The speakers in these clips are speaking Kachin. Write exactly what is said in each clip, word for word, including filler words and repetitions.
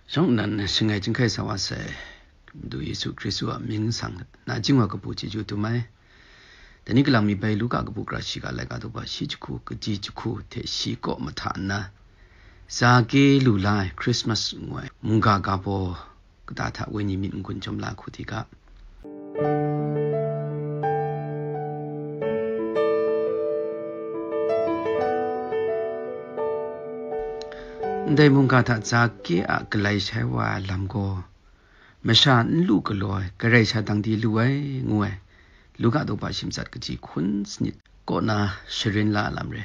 Shawng nnan shangai chyinghkai sa wa sai, Madu Yesu Hkristu a mying nsang nachying wa kabu chyeju dum ai. Dai ni kalang mi bai Luka kabu kra shiga laika daw ba shi jahku, kaji jahku hte shi kaw mahta nna, Zake lu la ai Christmas ngu ai mungga ga baw kata hta wenyi myit n-gun chyawm la hku di ga. Ndai mungga hta Zake a galai shai wa ai lam gaw, masha n lu galaw ai, garai sha dang di lu ai, ngu ai, Luka daw ba shi matsat kaji hkun sanit kaw na sharin la ai lam re.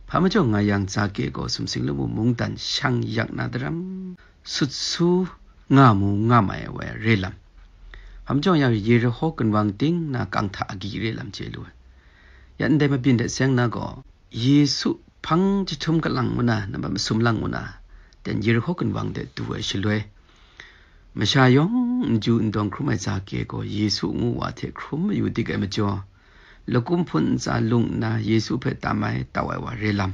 Hpa majaw nga yang, Zake gaw sumsing lamu mungdan shang yak na daram, sut su nga mu nga mai ai wa re lam. Hpa majaw yang, Yeriho ginwang ting na kang hta agyi re lam chye lu ai. Ya ndai mabyin de seng na gaw, Yesu hpang jahtum kalang ngu na, nambat masum lang ngu na, ten Yeriho ginwang de du ai shaloi, masha yawng n ju n dawng hkrum ai Zake gaw Yesu ngu wa hte hkrum mayu dik ai majaw, lakum hpun ntsa lung nna Yesu hpe tam ai, tau ai wa re lam.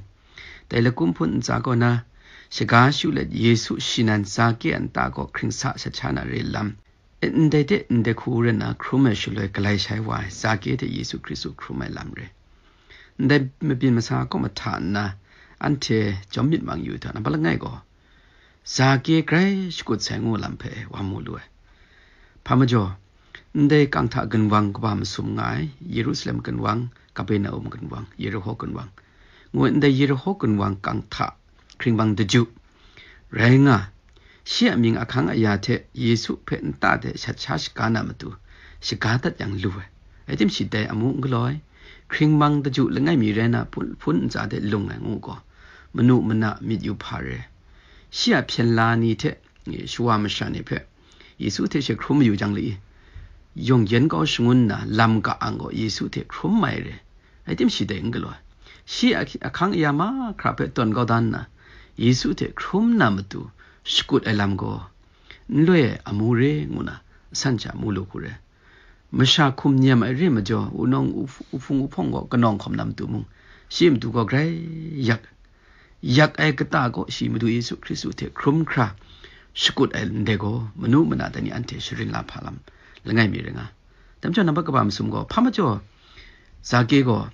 Dai lakum hpun ntsa kaw na, shaga shu let Yesu shi nan Zake a nta gaw hkring sa shat sha na re lam. E, ndai de ndai hku rai nna hkrum ai shaloi galai shai wa ai, Zake hte Yesu Hkristu hkrum ai lam re. Ndai mabyin masa kaw mahta nna, anhte jawm myit mang yu hta, nambat langai gaw, Zake grai shakut sai ngu lam hpe wa mu lu ai. Hpa majaw, ndai kang hta ginwang kaba masum nga ai, Yerusalem ginwang, Kapernaum ginwang, Yeriho ginwang, ngu ai ndai Yeriho ginwang kang hta hkringmang daju rai nga, shi a mying ahkang aya hte Yesu hpe nta de shat sha shaga na matu, shaga dat yang lu ai. Rai timung shi dai amu n galaw ai. Hkringmang daju langai mi rai na, hpun, hpun ntsa de lung ai ngu gaw, manu mana myit yu hpa re. Shi a hpyen la ni hte, e, shawa masha ni hpe, Yesu hte she hkrum mayu jang le i, yawng yen kau shangun nna lam ga ang gaw Yesu hte hkrum mai re. Rai timung shi dai n galaw ai. Shi a, ahkang aya mahkra hpe tawn kau dan nna, Yesu hte hkrum na matu shakut ai lam gaw, n loi ai amu re ngu na, asan sha mu lu hku re. Masha hkum nem ai re majaw, wunawng u-, uhpung uhpawng gaw kanawng hkawm na matu mung, shi a matu gaw grai yak, yak ai kata gaw shi Madu Yesu Hkristu hte hkrum hkra shakut ai ndai gaw, manu mana dai ni anhte sharin la hpa lam langai mi rai nga. Dai majaw nambat kaba masum gaw, hpa majaw Zake gaw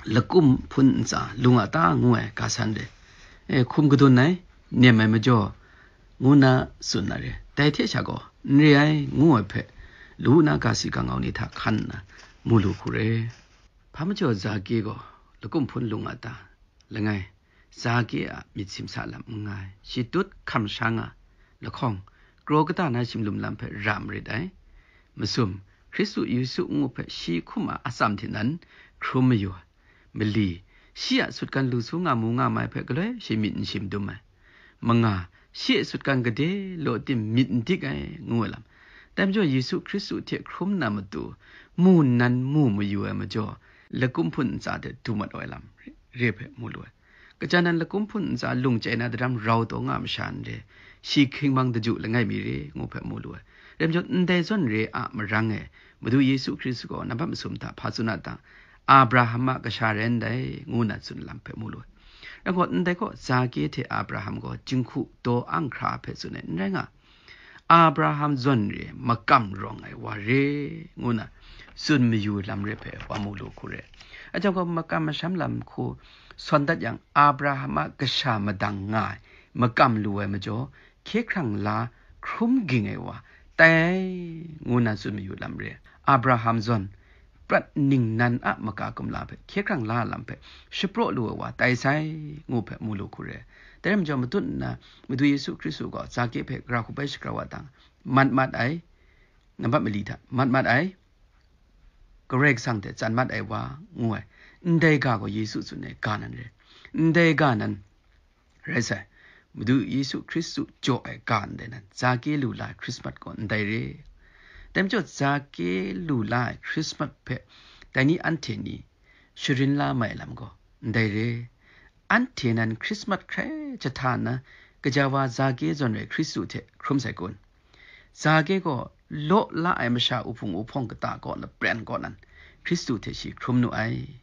lakum hpun ntsa lung a ta ngu ai ga san re. E, hkum kadun ai, nem ai majaw, ngu na tsun na re. Dai hte sha gaw, n re ai, ngu ai hpe, lu na ga si ga ngau ni hta hkan nna, mu lu hku re. Hpa majaw Zake gaw, lakum hpun lung a ta, langai, Zake a myit simsa lam n nga ai, shi tut hkam sha nga, lahkawng, kraw kata na shimlum lam hpe ra marit ai. Masum, Hkristu Yesu ngu hpe shi hkum a atsam hte nan hkrum mayu ai. Mali, shi a sutgan lu su nga mu nga mai hpe galoi shi myit n shim dum ai. Manga, shi a sutgan gade law tim myit n dik ai, ngu ai lam. Dai majaw Yesu Hkristu hte hkrum na matu, mu nnan mu mayu ai majaw, lakum hpun ntsa hte du mat ai lam re hpe mu lu ai. Kaja nan lakum hpun ntsa lung chyai na daram rau taw nga masha n re, shi hkringmang daju langai mi re, ngu hpe mu lu ai. Rai majaw, ndai zawn re a marang e, Madu Yesu Hkristu gaw nambat masum hta hpa tsun a ta, Abraham a kasha rai ndai, ngu na tsun lam hpe mu lu ai. Rai gaw, ndai gaw Zake hte Abraham gaw jinghku daw ang hkra hpe tsun ai n rai nga, Abraham zawn re makam rawng ai wa re, ngu na tsun mayu lam re hpe wa mu lu hku re. Aja gaw makam masham lam hku sawn dat yang, Abraham a kasha madang nga ai makam lu ai majaw, hkye hkrang la hkrum ging ai wa tai ai, ngu na tsun mayu lam re. Abraham zawn prat ningnan a maka kumla hpe hkye hkrang la lam hpe shapraw lu ai wa tai sai, ngu hpe mu lu hku re. Dai rai majaw, matut nna Madu Yesu Hkristu gaw Zake hpe gara hkup ai shakra wa tang, mat mat ai, nambat mali hta mat mat ai, Karai Kasang hte tsan mat ai wa, ngu ai, ndai ga gaw Yesu tsun ai ga nan re. Ndai ga nan rai sai, Madu Yesu Hkristu jaw ai ga ndai nan, Zake lu la ai Hkrismat gaw ndai re. Dai majaw, Zake lu la ai Hkrismat hpe dai ni anhte ni sharin la mai lam gaw ndai re. Anhte nan Hkrismat hkrai jahta nna, gaja wa Zake zawn re Hkristu hte hkrum sai kun? Zake gaw law la ai masha uhpung uhpawng kata kaw lapren kaw nan, Hkristu hte shi hkrum nu ai.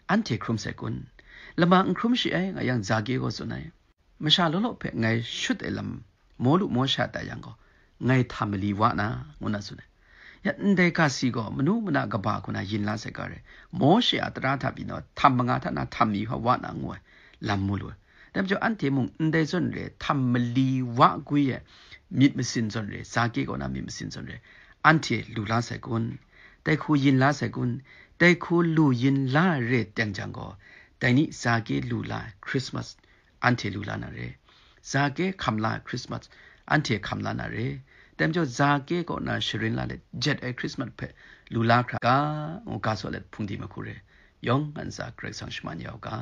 Anhte hkrum sai kun? Lama n hkrum shi ai, nga yang Zake gaw tsun ai. Masha law law hpe ngai shut ai lam Mawlu Mawsha tai yang gaw, ngai htam mali wa na, ngu na tsun ai. Ya, ndai ga si gaw, manu mana kaba hku na yin la sai ga re. Mawshe a tara hta pyi naw, htam manga hta na htam mi hpa wa na ngu ai, lam mu lu ai. Dai majaw anhte mung ndai zawn re, htam mali wa gwi ai, myit masin zawn re, zake kaw na myit masin zawn re, anhte lu la sai kun, dai hku yin la sai kun, dai hku lu yin la re teng jang gaw, dai ni zake lu la ai Christmas anhte lu la na re, zake hkam la ai Christmas anhte hkam la na re, dai majaw zake kaw na sharin la let jet ai Christmas hpe lu la hkra ga, ngu ga saw let hpung di mahku re, yawng ngan tsa Karai Kasang shaman ya u ga.